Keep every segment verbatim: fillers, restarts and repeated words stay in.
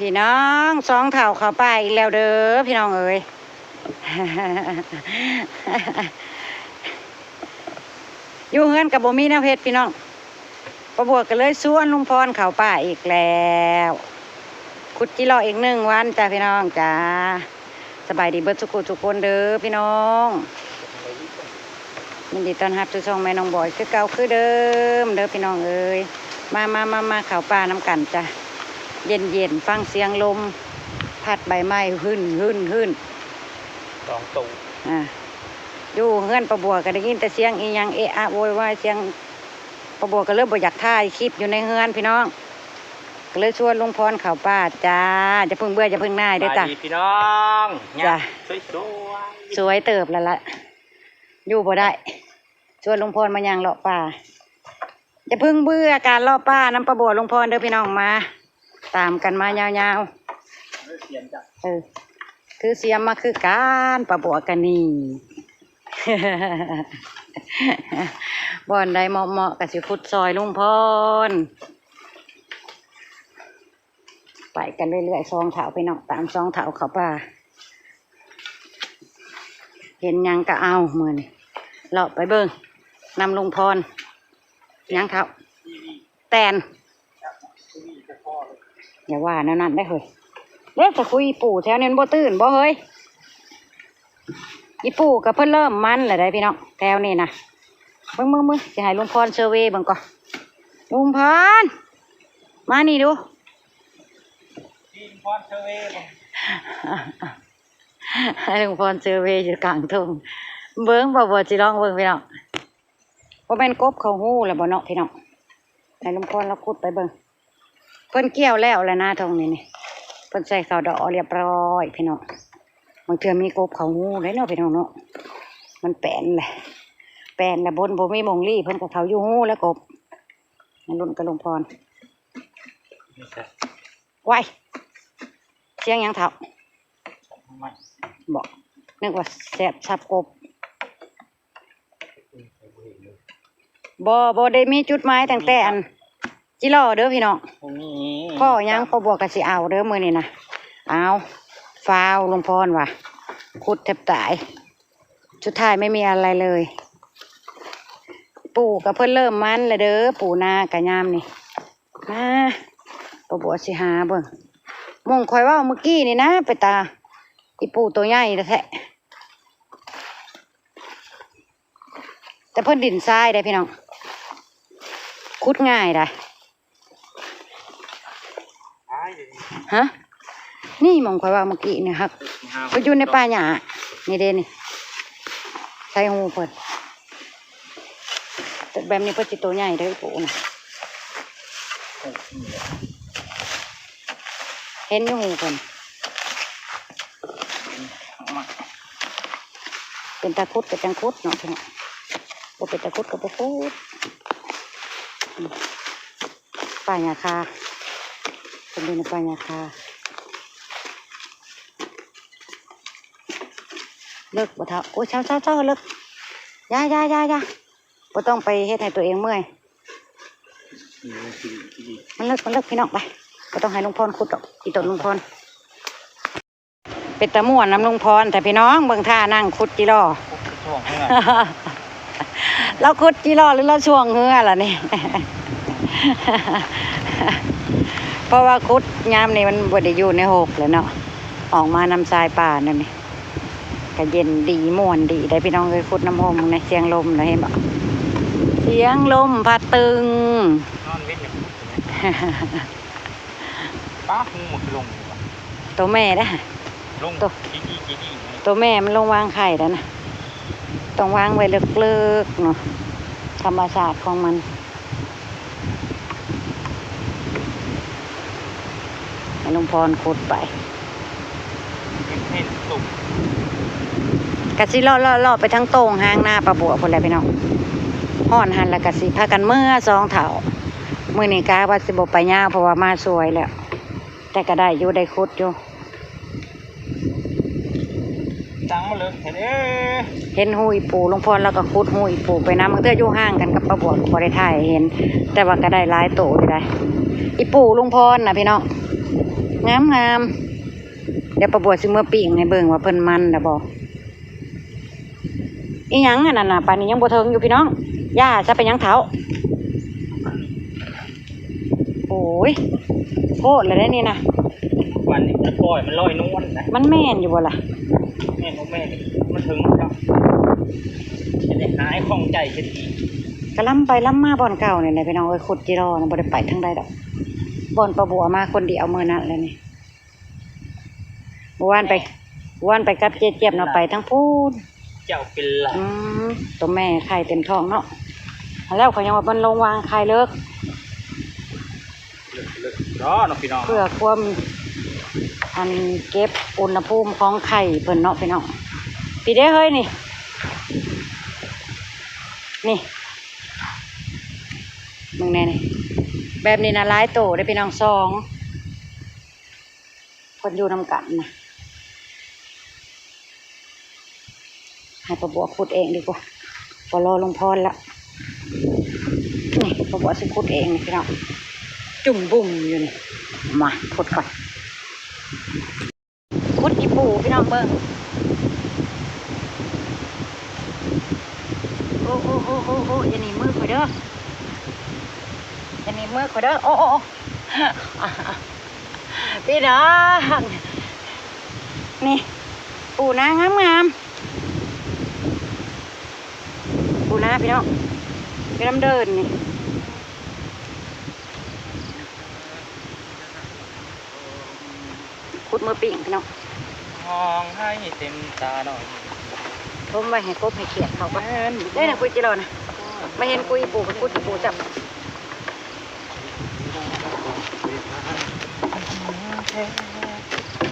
พี่น้อง สองเฒ่าเข้าป่าอีกแล้วเด้อพี่น้องเอ๋ย อยู่เฮือนก็บ่มีแนวเฮ็ดพี่น้อง ป้าบัวก็เลยชวนลุงพรเข้าป่าอีกแล้ว ขุดจิเลาะอีกหนึ่งวันจ้าพี่น้องจ้า สบายดีเบิดทุกผู้ทุกคนเด้อพี่น้อง ยินดีต้อนรับสู่ช่องแม่น้องบอยคือเก่าคือเดิมเด้อพี่น้องเอ๋ย มามามามาเข้าป่านำกันจ้ะ เย็นๆ ฟังเสียงลม พัดใบไม้หึ่นหึ่นหึ่น สองตู อ่า อยู่เฮือนป้าบัวก็ได้ยินแต่เสียงอีหยังเอะอะโวยวาย เสียง ป้าบัวก็เลยบ่อยากถ่ายคลิปอยู่ในเฮือนพี่น้อง ก็เลยชวนลุงพรเข้าป่าจ้า อย่าเพิ่งเบื่ออย่าเพิ่งหน่ายเด้อจ้ะ สบายดีพี่น้อง จ้ะ สวยๆ สวยเติบแล้วละ อยู่บ่ได้ ชวนลุงพรมาย่างเลาะป่า อย่าเพิ่งเบื่อการเลาะป่านำป้าบัวลุงพรเด้อพี่น้องมา ตามกันมายาวๆ เออ เสียมจ้ะ เออ ถือเสียมมาคือกันป้าบัวกันนี่ บ่อนใดเหมาะๆ ก็สิขุดซอยลุงพร ไปกันเรื่อยๆ สองเฒ่าพี่น้อง ตามสองเฒ่าเข้าป่า เห็นหยังก็เอามื้อนี้ เลาะไปเบิ่งนำลุงพร หยังเฒ่า แตน อย่าว่าแนวนั้นได้เฮ้ย เด้อ ตะคุยปู่แถวนี้มันบ่ตื่นบ่เฮ้ย อีปู่ก็เพิ่นเริ่มมันแล้วได้พี่น้อง แถวนี้นะ เบิ่งๆๆ สิให้ลุงพรเซอร์เวย์เบิ่งก่อน ลุงพร มานี่ดู ให้ลุงพรเซอร์เวย์อยู่กลางทุ่ง เบิ่ง ป้าบัวสิลองเบิ่งพี่น้อง บ่แม่นกบเข้าฮูแล้วบ่เนาะพี่น้อง ให้ลุงพรลาวขุดไปเบิ่ง เพิ่นเกี่ยวแล้วแหละนะท่งนี้นี่ เพิ่นใส่เข้าดอกเรียบร้อยพี่น้อง บางเทื่อมีกบเข้าฮูเลยเนาะพี่น้องเนาะ มันแปนแหละ แปนแหละ บนบ่มีหม่องลี้ เพิ่นก็เข้าอยู่ฮูแล้วกบ มาลุ้นกับลุงพร นี่จ้ะ ว้าย เสียงหยังเฒ่า ไม่ บ่ นึกว่าแสบสับกบ บ่ บ่ได้มีจุดหมายตั้งแต่อัน จิเลาะเด้อพี่น้อง บ่มี พ้อหยังป้าบัวก็สิเอาเด้อมื้อนี้นะ เอา ฟ้าวลุงพรว่ะ ขุดแทบตาย สุดท้ายไม่มีอะไรเลย ปู่ก็เพิ่นเริ่มมันแล้วเด้อ ปู่นากะยามนี่ มา ป้าบัวสิหาเบิ่ง หม่องข่อยเว้าเมื่อกี้นี่นะ ไปตา อีปู่ตัวใหญ่แท้ แต่เพิ่นดินทรายได้พี่น้อง ขุดง่ายได้ ฮะ นี่หม่องข่อยว่าเมื่อกี้เนี่ยครับ ก็อยู่ในป่าหญ้า นี่เด้นี่ ใส่ฮูเพิ่น แต่แบบนี้เพิ่นสิโตใหญ่เด้อปู่นะ เห็นอยู่ฮูเพิ่น เป็นตาขุดก็จังขุดเนาะพี่น้อง บ่เป็นตาขุดก็บ่ขุด อืม ป่าหญ้าคา เป็นดินป่าหญ้าคา เลิกบ่เฒ่า โอ้ย เซาๆๆ เลิก อย่าๆๆๆ บ่ต้องไปเฮ็ดให้ตัวเองเมื่อย อืม มันเลิก มันเลิกพี่น้อง ไป บ่ต้องให้ลุงพรขุดดอก อีตนลุงพร เป็นตาม่วนนำลุงพร แต่พี่น้องเบิ่งท่านั่งขุดจิเลาะ ช่วงเฮือ ลาวขุดจิเลาะหรือลาวช่วงเฮือล่ะนี่ เพราะว่าขุดยามนี้มันบ่ได้อยู่ในฮกแล้วเนาะ ออกมานำชายป่านั่นนี่ ก็เย็นดีม่วนดีได้พี่น้องเอ้ย ขุดนำฮกในเสียงลมนะ เห็นบ่ เสียงลมพัดตึง นอนเว้นอยู่ ป้าฮูมันคือลงอยู่วะ ตัวแม่เด้อ ลง ตัว ขี้ๆๆๆ ตัวแม่มันลงวางไข่แล้วนะ ต้องวางไว้เลิกๆเนาะ ธรรมชาติของมัน ให้ลุงพรขุดไป เห็นตุ่ม กะสิเลาะๆๆ ไปทางโต่งหางนาป้าบัวพู้นแหละพี่น้อง ฮอดหั่นแล้วกะสิพากันเมือสองเฒ่า มื้อนี้กะว่าสิบ่ไปยาว เพราะว่ามาสวยแล้ว แต่ก็ได้อยู่ ได้ขุดอยู่ จังมาเลย เห็นเอ้ย เห็นฮูอีปู่ลุงพร แล้วก็ขุดฮูอีปู่ไปนำ บางเทื่ออยู่ห่างกันกับป้าบัวก็บ่ได้ถ่ายเห็น แต่ว่าก็ได้หลายโตอยู่ได้ อีปู่ลุงพรนะพี่น้อง งามงามๆ เดี๋ยวป้าบัวสิเมือปิ้งให้เบิ่งว่าเพิ่นมันแล้วบ่ อีหยังอันนั้นน่ะ ปานนี้ยังบ่เทิงอยู่พี่น้อง ย่าจะเป็นหยังเฒ่า โอ้ย โพดเลยได้นี่นะ วันนี้จะปล่อยมันลอยนวลนะ มันแม่นอยู่บ่ล่ะ แม่นบ่แม่น มันเทิงแล้ว จะได้หายข้องใจเสียที กะล้ำไปล้ำมาบ่อนเก่านี่แหละพี่น้องเอ้ย ขุดจิรอนะ บ่ได้ไปทางใดดอก บ่อนป้าบัวมาคนเดียวมื้อนั้นแหละนี่ เมื่อวานไป เมื่อวานไปกับเจ๊เจี๊ยบเนาะ ไปทางพู้น เจ้าเป็นหลาน อืม ตัวแม่ไข่เต็มท้องเนาะ แล้วเขายังว่ามันลงวางไข่เลิก เลิกๆ เนาะพี่น้อง เพื่อความ อันเก็บอุณหภูมิของไข่เพิ่นเนาะพี่น้อง พี่เด้เฮ้ยนี่ นี่ มึงแน่นี่ แบบนี้นะ หลายโตเด้อพี่น้อง สอง เพิ่นอยู่นำกันนะ ให้ป้าบัวขุดเองดีกว่า บ่รอลุงพรละ นี่ป้าบัวสิขุดเองนี่พี่น้อง จุ่มบุ่มอยู่นี่ มาขุดก่อน ขุดอีปูพี่น้องเบิ่ง โอ้ โอ้ โอ้ โอ้ โอ้ อย่าหนีบมือข่อยเด้อ อย่าหนีบมือข่อยเด้อ โอ้ โอ้ โอ้ พี่น้อง นี่ ปูนางามๆ ปูนาพี่น้อง พี่น้ำเดินนี่ ขุดมือปิ้งพี่น้อง ห้องให้เต็มตาหน่อย ผมไว้ให้กบให้เขียดเขาก็ แม่น ได้นะคุยจิรอนะ มาเห็นคุยปูก็คุยปูจับ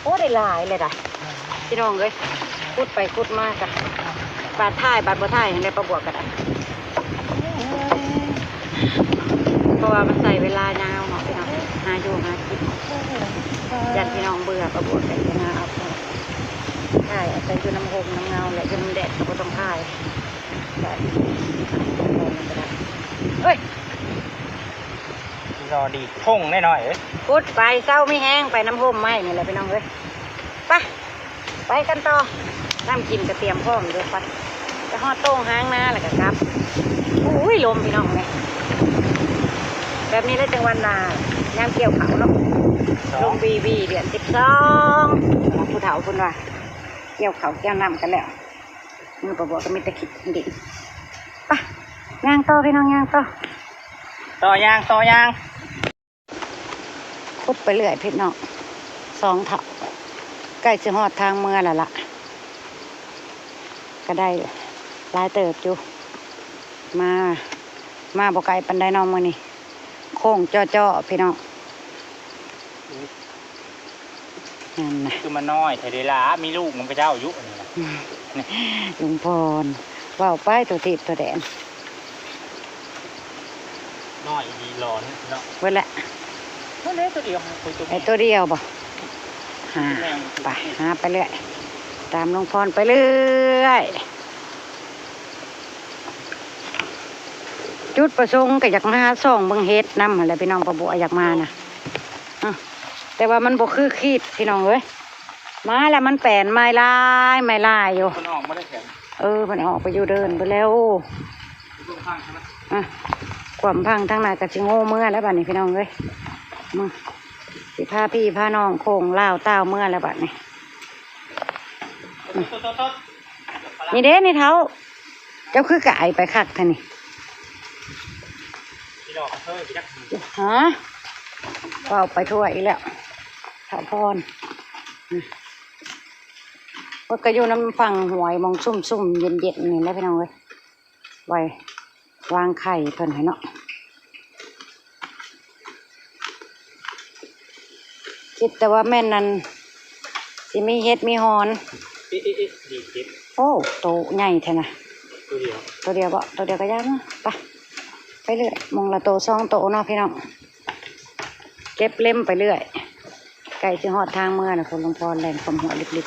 โอ้ ได้หลายเลยนะพี่น้องเอ้ย ขุดไปขุดมากะ บาดถ่ายบาดบ่ถ่าย ให้ได้ปลาบวกกันอะ เพราะว่ามันใส่เวลายาวเนาะพี่น้อง หาอยู่หากิน ย่านพี่น้องเบื่อปลาบวกกันก็หาเอาไปถ่าย เอาไปอยู่น้ำโฮมน้ำเงาและอยู่น้ำแดดก็บ่ต้องถ่าย บาดนี้ก็ได้ เฮ้ย รอดีดพงแน่นอนเอ้ย ขุดไปเศร้าไม่แห้ง ไปน้ำโฮมไม้นี่แหละพี่น้องเอ้ย ไป ไปกันต่อ น้ำกินก็เตรียมพร้อมอยู่ ไป ไปฮอดโต้งห้างนาแล้วก็กลับ อุ้ย ลมพี่น้องเลย แบบนี้แล้วจังหวัดนายามเกี่ยวเขาวเนาะ ลมวีวีเดือนสิบสอง ผู้เฒ่าเพิ่นว่า เกี่ยวเขาวเกี่ยวน้ำกันแล้ว มือปะบัวก็มีแต่ขี้ดิน ไป ย่างต่อพี่น้อง ย่างต่อ ต่อย่าง ต่อย่าง ขุดไปเรื่อยพี่น้อง สองเฒ่า ใกล้สิฮอดทางเมือแล้วล่ะ ก็ได้หลายเติบอยู่ มา มาบ่ไกลปานใดเนาะมื้อนี้ โค้งจ้อๆ พี่น้อง นั่นนะ คือมันน้อยแท้เด้ล่ะ มีลูกมันก็เจ้าอยู่นี่นะ อืม ลุงพร เว้าไปตัวทิพย์ตัวแดน น้อยอีหลีหลอนเนาะ เบิดละ ตัวเล็กตัวเดียว ไอ้ตัวเดียวบ่ หา แม่ง ไป หาไปเรื่อย ตามลุงพรไปเรื่อย จุดประสงค์ก็อยากมาส่องเบิ่งเห็ดนำหั้นแหละพี่น้อง ป้าบัวอยากมานะ อ่ะ แต่ว่ามันบ่คือคิดพี่น้องเอ้ย มาแล้วมันแปลนไม้ลายไม้ลายอยู่ มันออกมาได้แถม เออ มันออกไปอยู่เดินไปแล้ว อยู่ข้างใช่ไหม อ่ะ ความพังทางนั้นก็สิโง่เมือแล้วบัดนี้พี่น้องเอ้ย มึง สิพาพี่พาน้องโค้งลาวต้าวเมือแล้วบัดนี้ นี่เด้นี่เฒ่า เจ้าคือกายไปคักแท้นี่ พี่น้องเอ้ย พี่นัก ฮะ เว้าไปทั่วอีกแล้ว เฒ่าพร อืม เพิ่นก็อยู่นำฝั่งห้วยหม่องซุ่มๆ เย็นๆ นี่แหละพี่น้องเอ้ย ไว้วางไข่เพิ่นให้เนาะ คิดแต่ว่าแม่นนั่น สิมีเห็ดมีหอน เอ๊ะ เอ๊ะ เอ๊ะ ดีเจ็บ โอ้ โตใหญ่แท้นะ ตัวเดียว ตัวเดียวบ่ ตัวเดียวก็ยากนะ ไป ไปเรื่อย หม่องละโตสองโตเนาะพี่น้อง เก็บเล็มไปเรื่อย ใกล้สิฮอดทางเมือนะ คุณลุงพรแล่นความหัวลิบ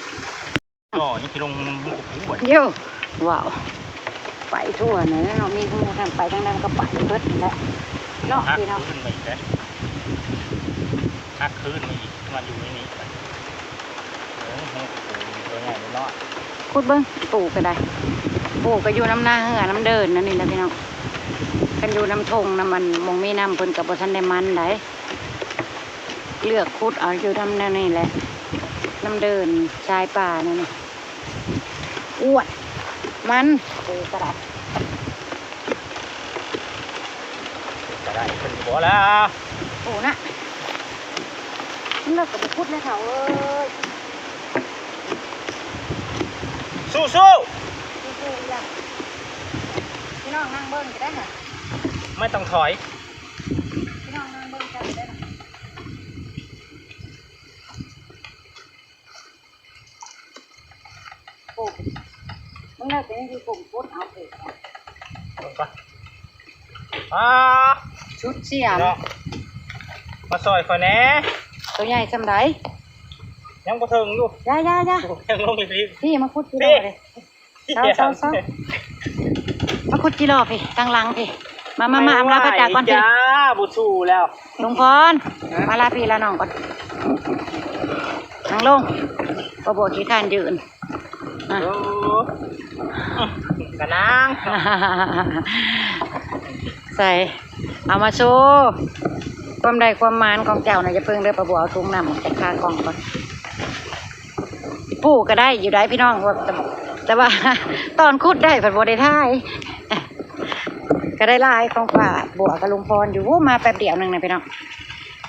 ๆ ก็นี่คือลงมันก็พูด โย่ ว้าว ไปทั่วเนี่ยเนาะ มีฮูทางไปทางนั้นก็ไปเบิดนั่นแหละ เนาะ หัก พี่เนาะ คืนมาอีกแล้ว หักคืนมาอีก อยู่ในนี้เออตัวใหญ่ตัวน้อย ขุดเบิ่ง ปูก็ได้ ปูก็อยู่นำนาเฮือ นำเดินนั่นนี่นะพี่น้อง คันอยู่นำทงนำมัน หม่องมีน้ำเพิ่นก็บ่ทันได้มันได๋ เลือกขุดเอาอยู่นำแนวนี้แหละ นำเดินชายป่านั่นน่ะ อ้วน มัน ปูก็ได้ ก็ได้เพิ่นบ่ล่ะ ปูนะ มันเลิกกับบุคุดเลยเขาเอ้ย สู้ๆ สู้ๆอีหล่ะ พี่น้องนั่งเบิ่งก็ได้น่ะ ไม่ต้องถอย พี่น้องนั่งเบิ่งกันก็ได้น่ะ โอ้ มึงได้เป็นอยู่กลุ่มพุทธเอาเอง ลงไป อ่า ชุดเสียม เนาะ มาซอยข่อยแหน่ ตัวใหญ่ส่ำใด ยังบ่เทิงอยู่ อย่าอย่าอย่า ยังลงอีกที พี่มาขุดกิโลเลย เศร้าเศร้าเศร้า มาขุดกิโลพี่ ตั้งหลังพี่ มามามา ไม่ไหว อำลาพระจากก่อนพี่ จ้า บ่สู้แล้ว ลุงพร ฮะ มาลาพี่ลาน้องก่อน นั่งลง บ่บ่ขี้คร้านยืน อ่ะ โอ้ กะนาง ใส่ เอามาโชว์ ความได้ความหมานของเจ้าน่ะ อย่าเพิ่งเด้อ ป้าบัวเอาถุงน้ำออกจากคากล่องก่อน ปลูกก็ได้อยู่ได้พี่น้อง แต่ แต่ว่า ตอนขุดได้เพิ่นบ่ได้ถ่าย ก็ได้หลายของป้าบัวกับลุงพรอยู่ โอ้ มาแป๊บเดียวหนึ่งนะพี่น้อง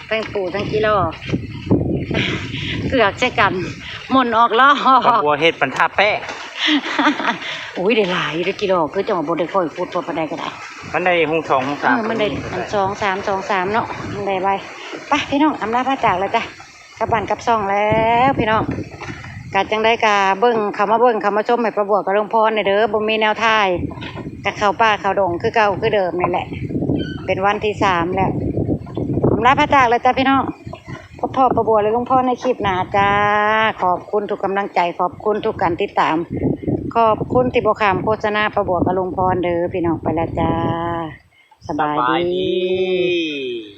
ทั้งปูทั้งกิโล เกือกใส่กัน หมุนออกล้อ ป้าบัวเฮ็ดปันทาแป้ง อุ้ย ได้หลายอยู่เด้อกิโล คือจังหวะบ่ได้ค่อยขุดพอปานใดก็ได้ มันได้หงสองหงสาม เออ มันได้ ก็มี อันสองสาม สองสามเนาะ มันได้ไว ไปพี่น้อง อำลาพระจากแล้วจ้ะ กลับบ้านกลับช่องแล้วพี่น้อง กะจังใดกะเบิ่ง เข้ามาเบิ่ง เข้ามาชมให้ป้าบัวกับลุงพรเนี่ยเด้อ บ่มีแนวถ่าย กะเข้าป่าเข้าดงคือเก่าคือเดิมนี่แหละ เป็นวันที่สามแล้ว อำลาพระจากแล้วจ้ะพี่น้อง พบพ่อป้าบัวและลุงพรในคลิปหน้าจ้า ขอบคุณทุกกำลังใจ ขอบคุณทุกการติดตาม ขอบคุณที่บ่ข้ามโฆษณาป้าบัวกับลุงพรเด้อพี่น้อง ไปแล้วจ้า สบายดี สบายดี